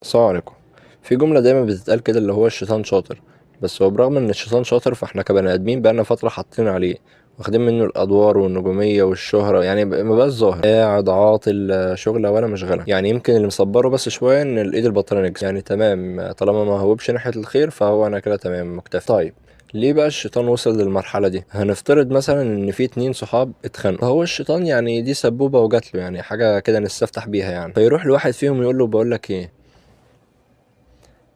السلام عليكم. في جملة دايما بتتقال كده اللي هو الشيطان شاطر، بس هو برغم ان الشيطان شاطر فاحنا كبني ادمين بقالنا فترة حاطين عليه، واخدين منه الادوار والنجومية والشهرة، يعني ما بقاش ظاهر، قاعد عاطل شغلة ولا مشغلة. يعني يمكن اللي مصبره بس شوية ان الايد البطالة نجس، يعني تمام طالما ما هوبش ناحية الخير فهو انا كده تمام مكتفي. طيب ليه بقى الشيطان وصل للمرحلة دي؟ هنفترض مثلا ان في 2 صحاب اتخانقوا، فهو الشيطان يعني دي سبوبة وجات له، يعني حاجة كده نستفتح بيها يعني. فيروح لواحد فيهم يقول له بقول لك ايه،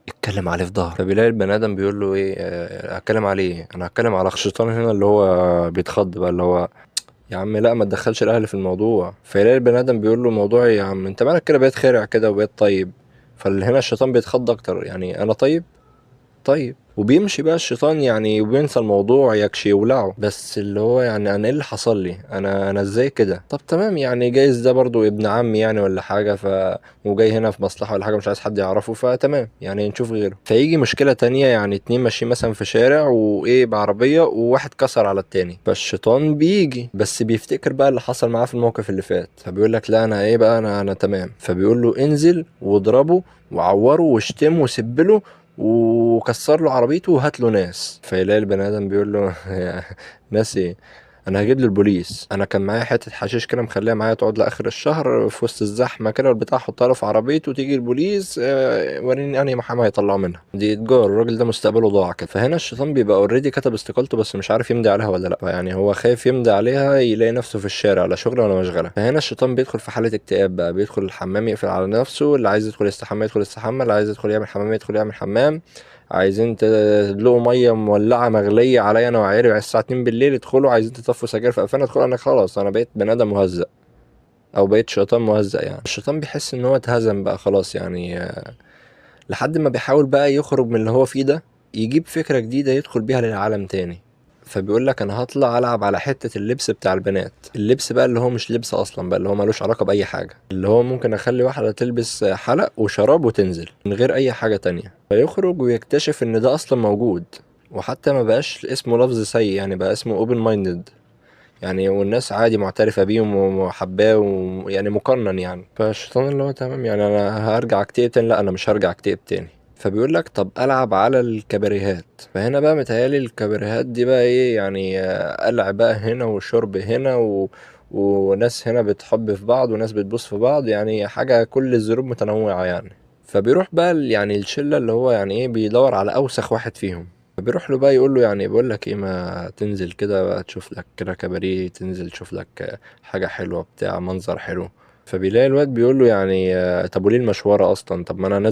اتكلم عليه في ظهره. فبيلاقي البني ادم بيقول له ايه، اتكلم عليه؟ انا هتكلم على الشيطان هنا اللي هو بيتخض بقى، اللي هو يا عم لا ما تدخلش الاهل في الموضوع. فيلاقي البني ادم بيقول له موضوع يا عم انت مالك كده، بقيت خارع كده وبقيت طيب. فاللي هنا الشيطان بيتخض اكتر، يعني انا طيب طيب، وبيمشي بقى الشيطان يعني وبينسى الموضوع يكشي يولعه. بس اللي هو يعني انا ايه اللي حصل لي، انا ازاي كده؟ طب تمام يعني جايز ده برضو ابن عمي يعني ولا حاجة، وجاي هنا في مصلحة ولا حاجة مش عايز حد يعرفه، فتمام يعني نشوف غيره. فيجي مشكلة تانية، يعني 2 ماشيين مثلا في شارع وايه بعربيه وواحد كسر على التاني، فالشيطان بيجي بس بيفتكر بقى اللي حصل معاه في الموقف اللي فات، فبيقول لك لا انا ايه بقى، انا تمام. فبيقول له انزل واضربه وعوره واشتمه وسبله وكسر له عربيته وهات له ناس. فيلاقي البني ادم بيقول له ناس ايه، انا هجيب له البوليس، انا كان معايا حتة حشيش كده مخليها معايا تقعد لاخر الشهر في وسط الزحمة كده والبتاع، احطها له في عربيته وتيجي البوليس، وريني انهي محامي هيطلعه منها. دي اتجار الراجل ده مستقبله ضاع كده. فهنا الشيطان بيبقى اوريدي كتب استقالته بس مش عارف يمضي عليها ولا لا، يعني هو خايف يمضي عليها يلاقي نفسه في الشارع لا شغل ولا مشغله. فهنا الشيطان بيدخل في حاله اكتئاب بقى، بيدخل الحمام يقفل على نفسه، اللي عايز يدخل يستحمى يدخل يستحمى، اللي عايز يدخل يعمل حمام يدخل يعمل حمام، عايزين تدلقوا مية مولعه مغليه عليا انا وعيالي الساعة 2 بالليل ادخلوا، عايزين تطفوا سجاير في قفانا ادخلوا، انا خلاص انا بقيت بني ادم مهزأ او بقيت شيطان مهزأ. يعني الشيطان بيحس ان هو اتهزم بقى خلاص يعني، لحد ما بيحاول بقى يخرج من اللي هو فيه ده، يجيب فكرة جديدة يدخل بيها للعالم تاني. فبيقول لك انا هطلع العب على حتة اللبس بتاع البنات، اللبس بقى اللي هو مش لبس اصلا بقى، اللي هو ملوش علاقة باي حاجة، اللي هو ممكن اخلي واحدة تلبس حلق وشراب وتنزل من غير اي حاجة تانية. فيخرج ويكتشف ان ده اصلا موجود، وحتى ما بقاش اسمه لفظ سيء يعني، بقى اسمه open minded يعني، والناس عادي معترفة بيه ومحباه ويعني مقنن يعني. فالشيطان اللي هو تمام يعني انا هرجع اكتئب تاني، لا انا مش هرجع اكتئب تاني. فبيقول لك طب العب على الكباريهات. فهنا بقى متهيألي الكباريهات دي بقى ايه يعني، قلع بقى هنا وشرب هنا وناس هنا بتحب في بعض وناس بتبوس في بعض، يعني حاجة كل الظروف متنوعة يعني. فبيروح بقى يعني الشلة اللي هو يعني ايه بيدور على اوسخ واحد فيهم، فبيروح له بقى يقول له يعني بقول لك ايه، ما تنزل كده بقى تشوف لك كده كباريه، تنزل تشوف لك حاجة حلوة بتاع منظر حلو. فبيلاقي الواد بيقول له يعني، طب وليه المشورة اصلا، طب ما انا نازل